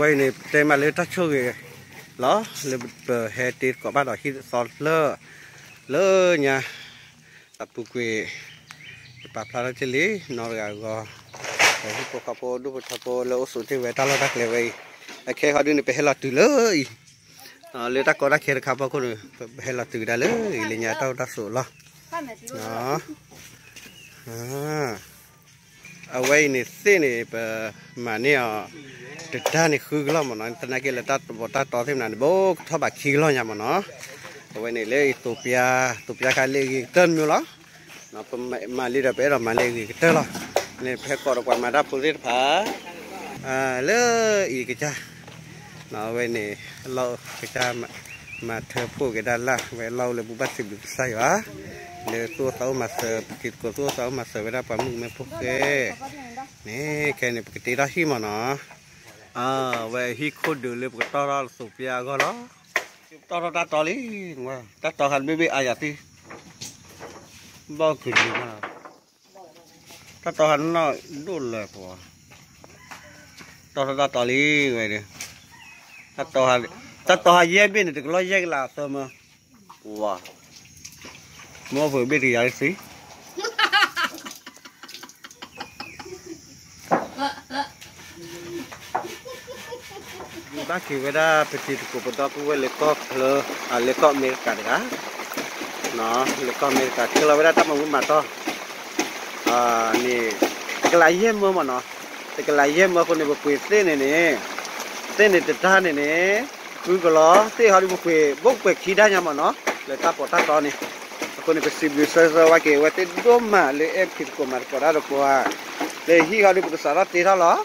ဝဲအံၤန့ၣ် ပတဲမးလၢတၢ်ဆိၣ်ဂ့ၤလီၤ လၢပဟဲတ့သကိးဘၣ်ဒီးဟံၣ်သီတဖျၢၣ် လၢညါ အပူၤကွံာ် ယပာ်ဖျါထီၣ်က့ၤလံ နီၢ်တဂၤအဂီၢ် ဒီးဟံၣ်ဖိဃီဖိဒိၣ်ဖိထီဖိလၢအိၣ်ဆိးတ့ၢ်ဝဲတၢ်လီၢ်တၢ်ကျဲဝဲအံၤ အခဲခီဒုန့ၣ် ပဟဲလီၤတုၤလၢအံၤ လၢတၢ်ကီတၢ်ခဲတခါဖီခိၣ်န့ၣ် ပဟဲလီၤတုၤကဒါလၢအံၤလၢညါတၢ်အိၣ်တၢ်ဆိးလီၤ အဝဲအံၤန့ၣ်သ့ၣ်န့ၣ် ပမၤန့ၢ်အီၤ တဒါန့ၣ်ဃုကလီၢ်မ့ၢ်နီၤ သနာ်က့လၢတၢ်တဘီတၢ်တီသ့ၣ်မနုၤန့ၣ် ဘိကထီၣ်ဘးခံကလီၢ်ညါမ့ၢ်နီၤ အဝဲန့ၣ်လၢအံၤသိးပျါ သိးပျါခါလၢအဂ့ၤကတၢၢ်တမံၤလီၤ ပမၤလံဒီး ပအဲၣ်ဒိးမၤလၢအဂ့ၤကတၢၢ်လီၤ န့ၣ် ပဟဲကိးဒီးပှၤမၤတၢ်ဖိသ့ၣ်တဖၣ် လၢအံၤကစၢ် အဝဲန့ၣ် လီၢ်ကစၢ် မၤထၢဖှိၣ်က့ၤဒၣ်လၢ် ဝဲလီၢ်အိၣ်လၢဘူဘၣ်စံးဘျုးကစၢ်ယွၤ လၢသူၣ်အိၣ်သးအိၣ်မၤစၢၤ ပတံၤသကိးသူၣ်အိၣ်သးအိၣ်မၤစၢၤဝဲဒၣ်ပှၤမုၣ်ကမဲဖိဃဲ န့ၣ် ခဲအံၤန့ၣ် ပကတ့ထီၣ်ဟံၣ်မ့ၢ်နီၤ ဝဲဟံၣ်ခိၣ်ဒုးလၢပကတီၢ်ထီၣ်လၢသိးပျါအဂီၢ်လီၤ တီၢ်ထီၣ်တၢ်တီလံ တၢ်တီဟးတဘ့ၣ်ဘ့ၣ်အါယၤသ့ ဘီၣ်ကလံၤမး တၢ်တီဟးနီၢ်ဒိၣ်လၢၤပှၤ တီၢ်ထီၣ်တၢ်တီလံဝဲဒီး တၢ်တီဟးယဲၢ်ဘ့ၣ်န့ၣ် တကလီၢ်ယဲၢ်ကလးအသၢမၢ ပှၤ မ့ၢ်အိၣ်ဖုးဘ့ၣ်တကယၤလၢသံ ဘၣ်က့ၤဝဲဒၣ်ပတံၤသကိးပဒီပုၢ်ဝဲၢ်လၢကီၢ်ချၢ လၢကီၢ်အမဲရကၤတဂၤ လၢကီၢ်အမဲရကၤ ဆှၢလီၤဝဲဒၣ်တၢ်မၤဘူၣ်မၤတီၢ် န့ၣ် တကလးယဲၢ်မၢမ့ၢ်နီၤ တကလးယဲၢ်မၢအဃိန့ၣ် ပပှ့ၤသ့ၣ်န့ၣ်န့ၣ် သ့ၣ်န့ၣ်တဒါန့ၣ်န့ၣ် ဃုကလီၢ် သ့ၣ်ဟီဒုးပပှ့ၤ ဘိၣ်ပှဲၤခံဒါညါမ့ၢ်နီၤ လၢတၢ်ပီးတၢ်တီန့ၣ် အဃိန့ၣ် ပစံးဘျုးဆၢဆၢဝဲက့ၤ အဝဲသ့ၣ်ဒိၣ်မးလၢအဲၣ်ပတံၤသကိးမၤသကိးတၢ်ဒီးပှၤ လၢဟံၣ်ဟီဒုးပကစးထီၣ်တ့ထီၣ်လီၤ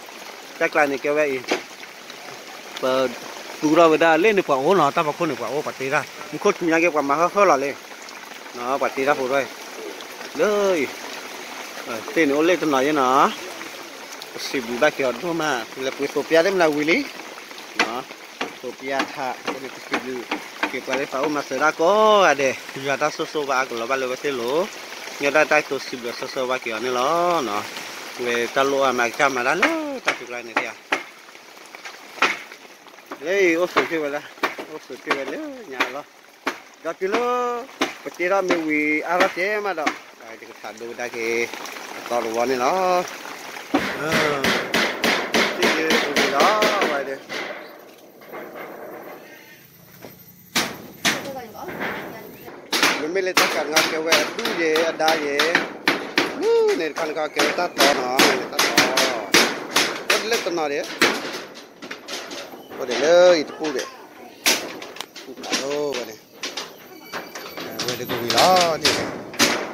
တၢ်ကျါန့ၣ်ကဲဝဲအံၤ ပသူထီၣ်ဝဲဒၣ်လၢန့ၣ်ပှၤအိၣ်နီၤ တၢ်ဖီခိၣ်န့ၣ်ပှၤအိၣ်ပှၤတ့တၢ် မူခိၣ်ထူညါက့ၤပှၤမၤဟၢၣ်ဟၢၣ်လီၤလံ ပှၤတ့တၢ်ဖိထီၣ်အံၤ လၢအံၤ သ့ၣ်န့ၣ်အိၣ်လၢတနီၤယဲနီၤ ပစံးဘျုးဘၣ်က့ၤအီၤဒိၣ်မး လၢပှ့ၤသိးပျါသ့ၣ်မနုၤဝံၤလံ သိးပျါထး အဃိန့ၣ် ပစံးဘျုးက့ၤပှၤလၢပာ်အိၣ်မၤစၢၤဒၣ်ကိးဂၤဒဲး ယွၤတၢ်ဆိၣ်ဂ့ၤဘၣ်အါကလီၤဘၣ်လၢဝဲသ့ၣ်လိၤ ညီဒၣ်တၢ်ကတိၤစံးဘျုးဆၢဆၢဝဲက့ၤအီၤန့ၣ်လီၤ ဝဲတၢ်လိၣ်အမၤကစၢ်မၤတၢ်လၢတၢ်စူၤကျါန့ၣ်တယၤ လၢအံၤအိၣ်ဆိးတ့ၢ်ဝဲလၢ အိၣ်ဆိးတ့ၢ်ဝဲလၢညါလီၤ ဒီးတုၤလၢ ပတ့ထီၣ်မ့ၢ်ဝံၤအါထီၣ်ကဲမးဒီး ယကထးဒိကဒါက့ၤ အသီတဝီန့ၣ်လီၤ သ့ၣ်လၢပူၤလီၤ ဝဲဒီး မ့မ့ၢ်လၢတၢ်ကးတခါကဲဝဲအဒူၣ်ယဲ အဒါယဲ မ့ၢ်န့ၣ်တခါတခါကဲဝဲတၢ်တီနီၤ မ့ၢ်န့ၣ်တၢ်တီ အိၣ်တလၢတနီၤဒံး အိၣ်ဒံးလၢအံၤတပူၤဒံး ပူၤဖးဒိၣ်ဝဲန့ၣ် ဝဲဒၣ်ကဝံၤလီၤ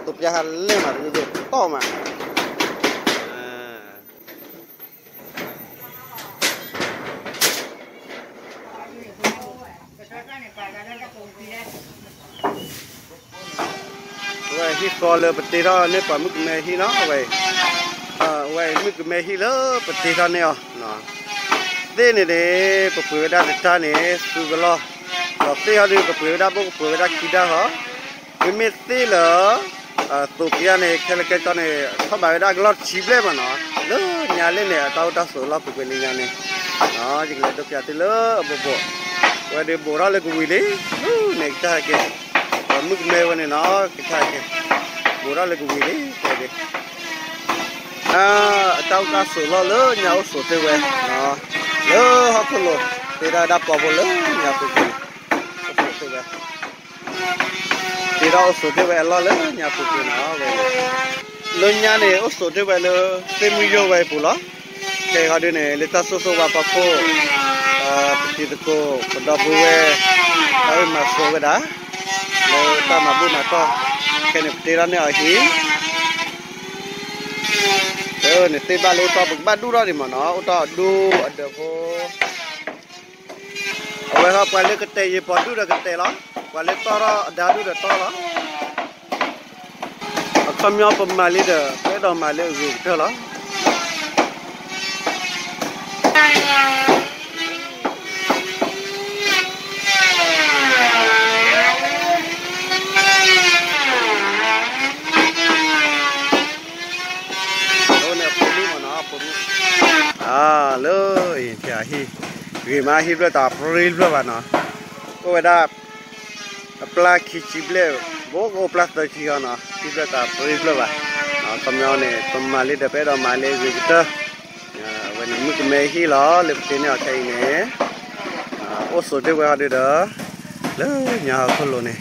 သိးပျါဟးလဲၣ်မး တမ့ၢ်ဘၣ်တီၢ်မး ဝဲဟံၣ်ဃီလၢပတ့ထီၣ်န့ၢ်ပှၤမုၣ်ကမဲဟံၣ်နီၤ ဝဲ ဝဲမုၣ်ကမဲဟံၣ်လၢပတ့ထီၣ်န့ၢ်အီၤ သ့ၣ်န့ၣ်န့ၣ် ပပှ့ၤဝဲဒၣ်တဒါန့ၣ် ဃုကလီၢ် ဒီးသ့ၣ်ဟီဒုး ပပှ့ၤဝဲဒၣ်ဘိၣ် ပပှ့ၤဝဲဒၣ်ခံဒါဟီ မ့မ့ၢ်သ့ၣ်လၢ သိးပျါန့ၣ် ခဲလၢာ်ခဲဆ့န့ၣ် ထီၣ်ဘးဝဲဒၣ်ကလီၢ်တဆံဘျဲၣ်မးနီၤ လၢညါလၢန့ၣ် အတၢ်အိၣ်တၢ်ဆိးလီၢ်ပူၤကွံာ်လၢညါန့ၣ် ယကလဲၤဒိးပျးသုလၢအဘိးဘိး ဝဲဒၣ်ဘိးထီၣ်လၢကဝံၤလံ န့ၣ်ကစၢ်ဟဲက့ၤ ပှၤမုၣ်ကမဲဝဲန့ၣ်နီၤ ကစၢ်ဟဲက့ၤ ဘိးထီၣ်လၢကဝံၤလံ ဝဲဒၣ် အတၢ်အိၣ်တၢ်ဆိးလီၢ်လၢညါအိၣ်ဆိးတ့ၢ်ဝဲ လၢဟီၣ်ခိၣ်လိၤ တ့ဒၣ်ဒၣ်ပှၤဖိလၢညါပူၤကွံာ် အိၣ်ဆိးတ့ၢ်ဝဲ တ့ထီၣ်အိၣ်ဆိးတ့ၢ်ဝဲအလီၢ်လၢညါပူၤကွံာ်နီၤ ဝဲ လၢညါန့ၣ် အိၣ်ဆိးတ့ၢ်ဝဲလၢ သ့ၣ်မုၢ်ယိၣ်ဝဲအပူၤလီၤ ခဲအံၤဟီဒုးန့ၣ် လၢတၢ်ဆိၣ်ဂ့ၤဝါဖီခိၣ် ပတံၤသကိး ပဒီပုၢ်ဝဲၢ် တၢ်အိၣ်မၤဆိးဝဲဒၣ် လၢတၢ်မၤဘူၣ်မၤတီၢ် ခဲန့ၣ် ပတ့ထီၣ်န့ၢ်အီၤဟံၣ် န့ၣ်သ့ၣ်ဘၣ်လၢအိၣ်တီၢ် ပကဘၣ်ဒူၣ်ထီၣ်ဒံးမးနီၤ အိၣ်တီၢ်အဒူၣ်အဒၢးဖိ အဝဲဟီ ပှၤလၢကတဲာ်ယံၤပီၤဒူၣ်ဒီးကတဲာ်လီၤ ပှၤလၢတီၢ်ထီၣ်အဒါဒူၣ်ဒီးတီၢ်လီၤ အခီပညီပမၤလံဒီး ပအဲၣ်ဒိးမၤလၢအဂ့ၤကတၢၢ်လီၤ အဖိမုၣ်မ့ၢ်နီၤ အဖိမုၣ် လၢအံၤ ဖျါဟံၣ် ဂ့ၤမး ဟံၣ်ဖျၢၣ်တၢ်ပြံဖျၢၣ်ဘၣ်နီၤ, အိၣ်ဝဲဒၣ် အပျၢ်ခံဆံဘျဲၣ်, ဘိကအိၣ်ပျၢ်သၢဆံအီၤနီၤ, ဟံၣ်ဖျၢၣ်တၢ်ပြံဖျၢၣ်ဘၣ်, ခီပညီန့ၣ် ပမၤလံဒီး ပအဲၣ်ဒိးမၤလၢအဂ့ၤကတၢၢ်, အဝဲန့ၣ်မုၣ်ကမဲဟံၣ်လီၤ လၢပတ့န့ၢ်အီၤခဲအံၤန့ၣ်, အိၣ်ဆိးတ့ၢ်ဝဲဟီဒုဒီး လၢညါဟီၣ်ခိၣ်လိၤန့ၣ်,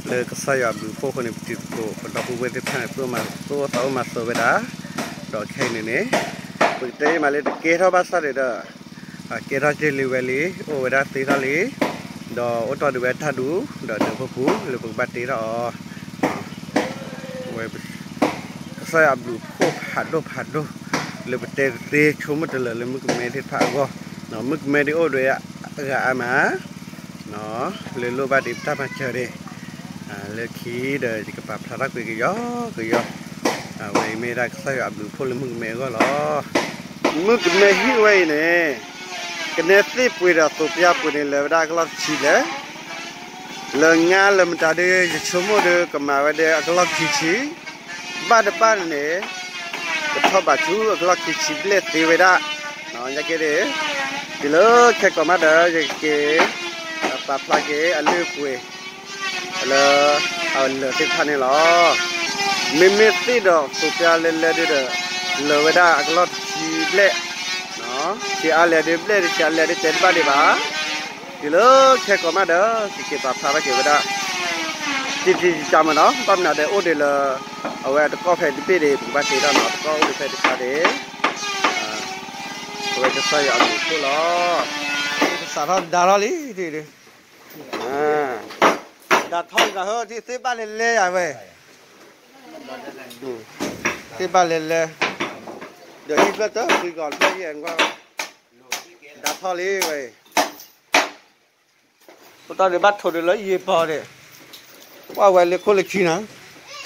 လၢကစၢ်ယွၤအဘျုးအဖှိၣ်အဃိန့ၣ် ပတံၤသကိး ပဒီပုၢ်ဝဲၢ်သ့ၣ်တဖၣ်န့ၣ် သူၣ်အိၣ်သးအိၣ်မၤစၢၤဝဲဒၣ်, ဒီးခဲအံၤန့ၣ်န့ၣ်, ပကတဲမးလၢတကဲထီၣ်ဘၣ်ဆၣ်န့ၣ်ဒီး ကဲထီၣ်က့ၤလံဝဲလံ, အိၣ်ဝဲဒၣ်သ့ထီၣ်လံ, ဒီးအိၣ်တ့ၢ်ဒံးဝဲတၢ်ဒူၣ် ဒီးဒၢးဖိပူၤ လၢပကဘၣ်တ့ထီၣ်အီၤ, ဝဲ ကစၢ်ယွၤအဘျုးအဖှိၣ်ဖးဒိၣ်ဖးဒိၣ်, လၢပတဲတသ့ဆိကမိၣ်တလၢာ်လၢမုၣ်ကမဲသ့ၣ်တဖၣ်အဂီၢ်, မုၣ်ကမဲဒ်အိၣ်ဒီးအဂၤအါမး, လၢလိၣ်ဘၣ်ဒံးပတၢ်မၤစၢၤန့ၣ်, လၢခံဒီးယကပာ်ဖျါထီၣ်ကွံာ်ကယီကယီ, အဝဲအံၤမ့ၢ်ဒၣ်ကစၢ်ယွၤအဘျုးအဖှိၣ်လၢမုၣ်ကမဲအဂီၢ်လီၤ. မုၣ်ကမဲဟံၣ်ဝဲအံၤန့ၣ်, ကနဲသ့ၣ်ပှ့ၤဒီးသိးပျၢ်ပှ့ၤန့ၣ် လၢာ်ဝဲဒၣ်အကလီၢ်တဆံဘျဲၣ်, လၢာ်ငါလၢာ်မတၤဒီး ယဆိကမိၣ်ဒီးကမၤဝဲဒၣ်အကလီၢ်ခံဆံ, ဘၣ်တဘၣ်န့ၣ်, ကထီၣ်ဘးဆူအကလီၢ်ခံဆံဘျဲၣ်သ့ဝဲဒၣ်, ညါက့န့ၣ်, တုၤလၢခဲကိာ်မးဒီး ယကက့ၤ ပာ်ဖျါက့ၤအလုၢ်အပှ့ၤ လၢအလၢာ်သ့ၣ်တဖၣ်န့ၣ်လီၤ. မ့မ့ၢ်သ့ၣ်ဒီးသိးပျၢ်လၢလၢဒုဒီး လၢာ်ဝဲဒၣ်အကလီၢ်တဆံဘျဲၣ်, ဆံးအါလဲၣ်ဒုဘျဲၣ်, ဆံးအါလဲၣ်ဒုတဲတဘၣ်ဒံးဘၣ်, တုၤလၢခဲကိာ်မးဒီး ကက့ၤပာ်ဖျါထီၣ်က့ၤဝဲဒၣ်, တံတံတံတၢ်မးနီၤ, ဘၣ်မနုၤဒီးအိၣ်ဒံးလၢ အဝဲတကီၢ်ဖဲတဘ့ၣ်ဒံး ပကဘၣ်တ့ထီၣ်နီၤ, တကီၢ်အိၣ်ဒံးဖဲတခါဒံး, အဝဲကစၢ်ယွၤအဘျုးအဖှိၣ်လီၤ. စးထီၣ်ဒါထီၣ်လံ, ဒါထီၣ်လံဒီးဟၢ သ့ၣ်ဘၣ်လဲၤလဲၤယၤဝဲ, သ့ၣ်ဘၣ်လဲၤလဲၤ, ဒီးဟံၣ်ဖျၢၣ်တၢ်ပှံၤကီးဖျၢၣ်ယဲၢ်ကွၢ်, ဒါထီၣ်လံဝဲအံၤ, ပတီၢ်ဒံးဘၣ်ထိးဒံးလၢယံာ်ပီၤဒံး, ကွၢ်ဝဲလၢခိၣ်လၢခံနီၤ, ဟံၣ်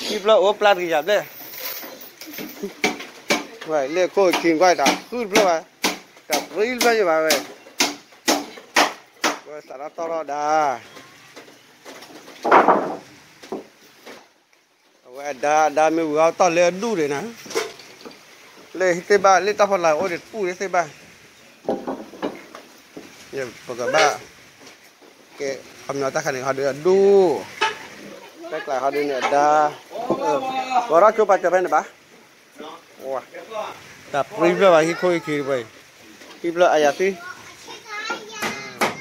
ဖျၢၣ်အိၣ်ပျၢ်တကယၤဘျဲၣ်, ဝဲလၢခိၣ်လၢခံကွၢ်တၢ်ဃုတဖျၢၣ်ဘၣ်, တၢ်ပြံတဖျၢၣ်ယဲၢ်ဘၣ်ဝဲ, ဝဲစးထီၣ်တီၢ်ထီၣ်ဒါ အဝဲအဒါ အဒါမ့ၢ်ဝံၤအီၤတီၢ်လၢအဒူၣ်ဒံးနၤ, လၢသ့ၣ်ဘၣ် လၢတၢ်ဖီလာ်အိၣ်ဒံးတပူၤလၢသ့ၣ်ဘၣ်, ပကဘၣ် ကဲ ခီပညီတၢ်ခါန့ၣ်ဟီဒုးအဒူၣ်, တၢ်ကျါဟီဒုးန့ၣ်အဒါ, ဂီၤထီၣ်ကၠိပာ်စၢၤဖဲန့ၣ်ဘၣ်, တၢ်ပြံဖျၢၣ်ဘၣ်ဟံၣ်ခိၣ်ဟံၣ်ခံတပှဲၤအံၤ, ဟံၣ်ဖျၢၣ်အယၤသံ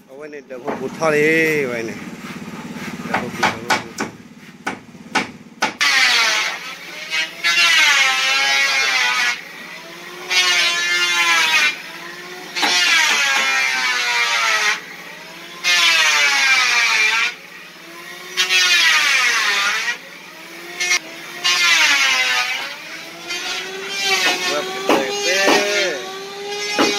အဝဲန့ၣ်ဒၢးဖိပူၤထီၣ်လံ, ဝဲန့ၣ် ဒၢးဖိပူၤ ဒၢးဖိပူၤ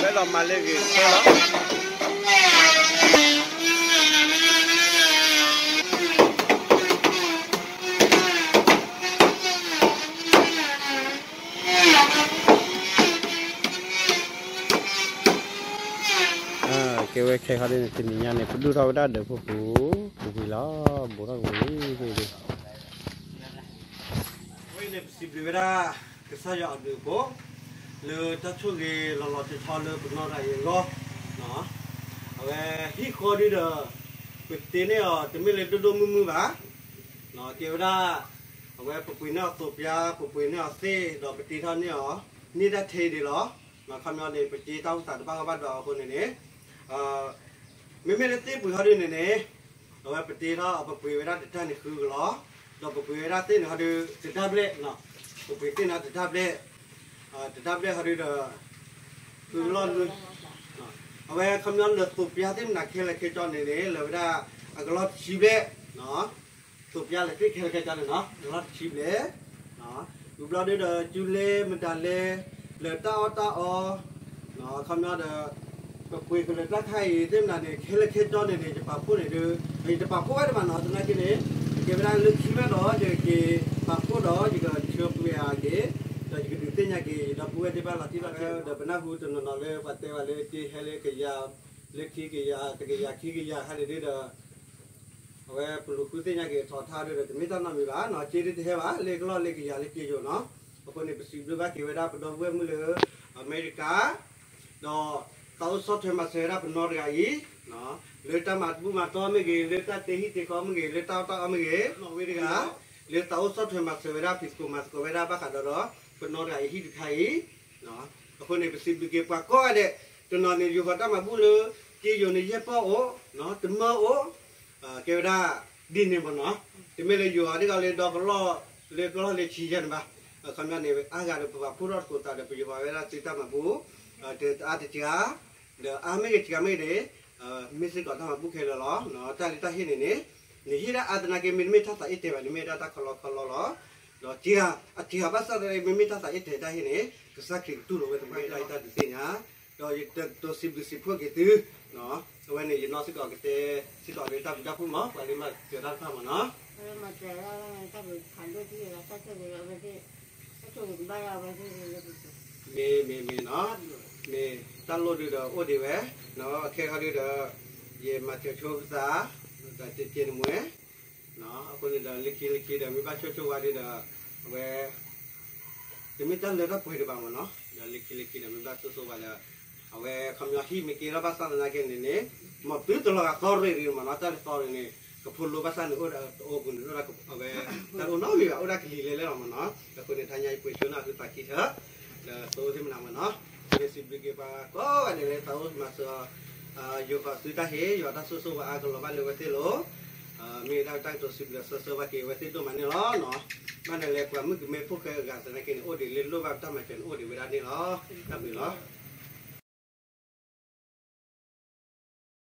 လၢမၤလၢဂ့ၤကဲလီၤ. ကဲဝဲခဲခီဒ်န့ၣ် တနံၤညါန့ၣ် ပဒုၣ်ထီၣ်ဝဲဒၣ်ဒၢးဖိပူၤ ပူၤကွံာ်လီၤ ဘူးထီၣ်ကဝံၤလံ အဝဲအံၤန့ၣ် ပစံးဘျုးဝဲဒၣ် ကစၢ်ယွၤအဘျုးအဖှိၣ် လၢတၢ်ဆိၣ်ဂ့ၤလီၤလီၤဆီဆီလၢပနီၢ်တၢ်အံၤအဂီၢ်, အဝဲဟံၣ်ဃီဒုဒီး ပတ့န့ၢ်အီၤတမ့ၢ်လၢဒိၣ်ဒိၣ်မုၢ်မုၢ်ဘၣ်, ကဲဝဲဒၣ် အဝဲပပှ့ၤန့ၢ်အီၤသိးပျၢ် ပပှ့ၤန့ၢ်အီၤသ့ၣ် ဒီးပတ့ထီၣ်န့ၢ်အီၤ န့ၢ်တၢ်ထဲအံၤဒံးလီၤ. ခီပညီန့ၣ် ပတ့တၢ်အိၣ်သးတဘၣ်ဃီဘၣ်ဒီးအဃိန့ၣ်န့ၣ် မ့မ့ၢ်လၢသ့ၣ်ပှ့ၤဟီဒုန့ၣ်န့ၣ် အဝဲပတ့ထီၣ် ပပှ့ၤဝဲဒၣ်တတၢ်န့ၣ်ဃုကလီၤ, ဒီးပပှ့ၤဝဲဒၣ်သ့ၣ်န့ၣ်ဟီဒု တတၢ်ဘျဲၣ်, ပပှ့ၤသ့ၣ်န့ၣ်တတၢ်ဘျဲၣ်, တတၢ်ဘျဲၣ်ဟီဒုဒီး ဃုကလီၤ, အဝဲခီပညီလၢသိးပျၢ်သ့ၣ်မနၤခဲလၢာ်ခဲဆ့န့ၣ်န့ၣ် လၢာ်ဝဲဒၣ်အကလီၢ်တဆံဘျဲၣ်, သိးပျၢ်လၢာ်သ့ၣ်ခဲလၢာ်ခဲဆ့န့ၣ်နီၤ အကလီၢ်တဆံဘျဲၣ် ဝံၤဘျီဒုဒီး ကၠူလဲမတၤလဲ လၢာ်တၢ်အီၣ်တၢ်အီ ခီပညီဒီး ပပှ့ၤကလၢာ်တၢ်ခါအံၤသ့ၣ်မနၤန့ၣ် ခဲလၢာ်ခဲဆ့န့ၣ်န့ၣ် ယပာ်ဖှိၣ်န့ၣ်ဒီး ယတပာ်ဖှိၣ်ဝဲဒံးဘၣ်နီၤ သနာ်က့န့ၣ် ကဲဝဲဒၣ်လၢခံဘျီဒီး ယကက့ၤပာ်ဖှိၣ်ဒီး ယကဆှၢပှ့ၤအါက့ၤ ဒီးယကဒုးသ့ၣ်ညါက့ၤ ယဒီပုၢ်ဝဲၢ်သ့ၣ်တဖၣ်လီၤတံၢ်လီၤဆဲး ဒီးပနၢ်ဟူတနီၤနီၤလၢပှၤတဲဝဲလၢ က့ဟဲလၢကယၤ လၢခံကယၤ တကယၤခံကယၤခါန့ၣ်ဒီး အဝဲပလူၤဃုသ့ၣ်ညါက့ၤထီၣ်ထါဒီး တမ့ၢ်တၢ်နီတမံၤဘၣ်နီၤ, က့ဒ်တဟဲဘၣ် လၢကလီၢ်လၢကယၤလၢက့ယိာ်နီၤ. အဃိန့ၣ် ပစံးဘျုးဘၣ်က့ၤဝဲဒၣ်ပဒီပုၢ်ဝဲၢ်မုၣ်လၢ အမဲရကၤ ဒီးသးအိၣ်ဆီၣ်ထွဲမၤစၢၤဝဲဒၣ်ပနီၢ်တဂၤအံၤ လၢတၢ်မၤဘူၣ်မၤတီၢ်မ့ၢ်ဂ့ၤ, လၢတၢ်တ့ဟံၣ်တ့ဃီမ့ၢ်ဂ့ၤ, လၢတၢ်အီၣ်တၢ်အီမ့ၢ်ဂ့ၤ, နီၣ်ဝ့တဂၤ လၢသးအိၣ်ဆီၣ်ထွဲမၤစၢၤဝဲဒၣ်ဖံးသကိးမၤသကိးဝဲဒၣ်ဘၣ်ဃးဒီး ပနီၢ်တဂၤအံၤဟံၣ်တခါအံၤ. အဃိန့ၣ် ပစံးဘျုးက့ၤပှၤကိးဂၤဒဲး, တနီၤန့ၣ် ယိၤဟီၣ်တၢ်မၤဘူၣ်လၢ က့ယိာ်န့ၣ် ယဲၢ်ပီၢ်အိၣ်, တမၢအိၣ်, ကဲဝဲဒၣ် ဒ်န့ၣ်မ့ၢ်နီၤ, တမ့ၢ်လၢယိၤဟီၣ်ဒ်ကီးလၢဒီကလီၢ် လၢကလီၢ်လၢဆံယဲၢ်န့ၣ်ဘၣ်. အခီပညီန့ၣ် အါဂၤဒီးပပာ်ဖှိၣ်ထီၣ်သကိးသးဒီး ပယိၤဟီၣ်ဝဲဒၣ်သုတၢ်မၤဘူၣ် တအါတစှၤ ဒီးအါမ့ၢ်ဂ့ၤစှၤမ့ၢ်ဂ့ၤန့ၣ် မ့ၢ်စ့ၢ်ကီးတၢ်မၤဘူၣ်ခဲလၢာ်လီၤ. တၢ်လၢတၢ်ဟ့ၣ်န့ၣ်န့ၣ် နဟ့ၣ်ဒၣ်အါသနာ်က့ မ့တမ့ၢ်တၢ်သးအ့ၣ်တဲဘၣ်, နမ့ၢ်ဒၣ်တၢ်ခီလီခီလီလီၤ. ဒီးစှၤ အစှၤဘၣ်ဆၣ်သနာ်က့ မ့မ့ၢ်တၢ်သးအ့ၣ်တဲတၢ်ဟ့ၣ်န့ၣ် ကစၢ်ခရံာ်ကတူၢ်လိာ်ဝဲသပှၢ်က့ၤတၢ်အံၤတၢ်ဒုးသ့ၣ်ညါ, ဒီးယတိၤစံးဘျုးစံးဖှိၣ်က့ၤသု အဝဲန့ၣ် ယနီၢ်စ့ၢ်ကီးကတဲစ့ၢ်ကီးလၢတၢ်ဘျုးတၢ်ဖှိၣ်မး ပှၤလၢမၤစၢၤတၢ်တဖၣ်မ့ၢ်နီၤ. မ့ၢ် မ့ၢ် မ့ၢ်နီၤ, မ့ၢ်တၢ်လိၣ်ဒုးဒီးအိၣ်ဒံးဝဲ, ခဲခီဒုးဒီး ယမၤစၢၤဆိကစၢ် ဒီးတက့ၢ်နမွဲ အဃိန့ၣ်ဒီး လၢခံလၢခံဒီး မ့ၢ်ဘၣ်ဆိၣ်ဆိၣ်ဝါဒုးဒီး အဝဲ တမ့ၢ်တၢ်လၢတၢ်ပှဲၤဒံးဘၣ်မ့ၢ်နီၤ, ဒီးလၢခံလၢခံဒီး မ့ၢ်ဘၣ်ဆိၣ်ဆိၣ်ဝါဒီး အဝဲခီပညီဟံၣ်မ့ၢ်က့ၤထီၣ်ဘၣ်ဆၣ်သနာ်က့န့ၣ်န့ၣ် မ်သုတလီၤဂာ်သီရ့ၣ်ဒံးမ့ၢ်နီၤ, တၢ်လၢသီရ့ၣ်န့ၣ် ကဖိလိဘၣ်ဆၣ်န့ၣ် အိၣ်ဒီးတအိၣ်ပူၤန့ၣ် အိၣ်ဒၣ်အဝဲ တၢ်အိၣ်နီတမံၤဘၣ် အိၣ်ဒၣ်ကလံၤလဲၤလဲၤလီၤမ့ၢ်နီၤ. အဃိန့ၣ် တနံၤအံၤပှ့ၤဆိနၢ်ဟူသးခံထၢၣ် ဒီးသိသ့ၣ်မနၤမ့ၢ်နီၤ, မ့ၢ်စံးဘျုးက့ၤပှၤကိးဂၤဒဲးလၢသးအိၣ်မၤစၢၤ ယိၤဃီၤသုတၢ်ဟ့ၣ် ယွၤတၢ်ဆိၣ်ဂ့ၤဆိၣ်ဝါအါကလီၤဘၣ်လၢဝဲသ့ၣ်လီၤ. မ့ၢ်ဒၣ်တၢ်ကတိၤစံးဘျုးစၢၤစၢၤဘၣ်က့ၤဝဲသ့ၣ်ဒိၣ်မးန့ၣ်လီၤ. ဘၣ်န့ၣ်လဲၤကွၢ်မုၣ်ကမဲဖိၣ်ဃဲအဂၤ သနာ်က့န့ၣ် အိၣ်ဒံးလၢလိၣ်ဘၣ်တၢ်မၤစၢၤန့ၣ် အိၣ်ဒံးဝဲဒၣ်န့ၣ်လီၤ. တၢ်ဘျုးလီၤ.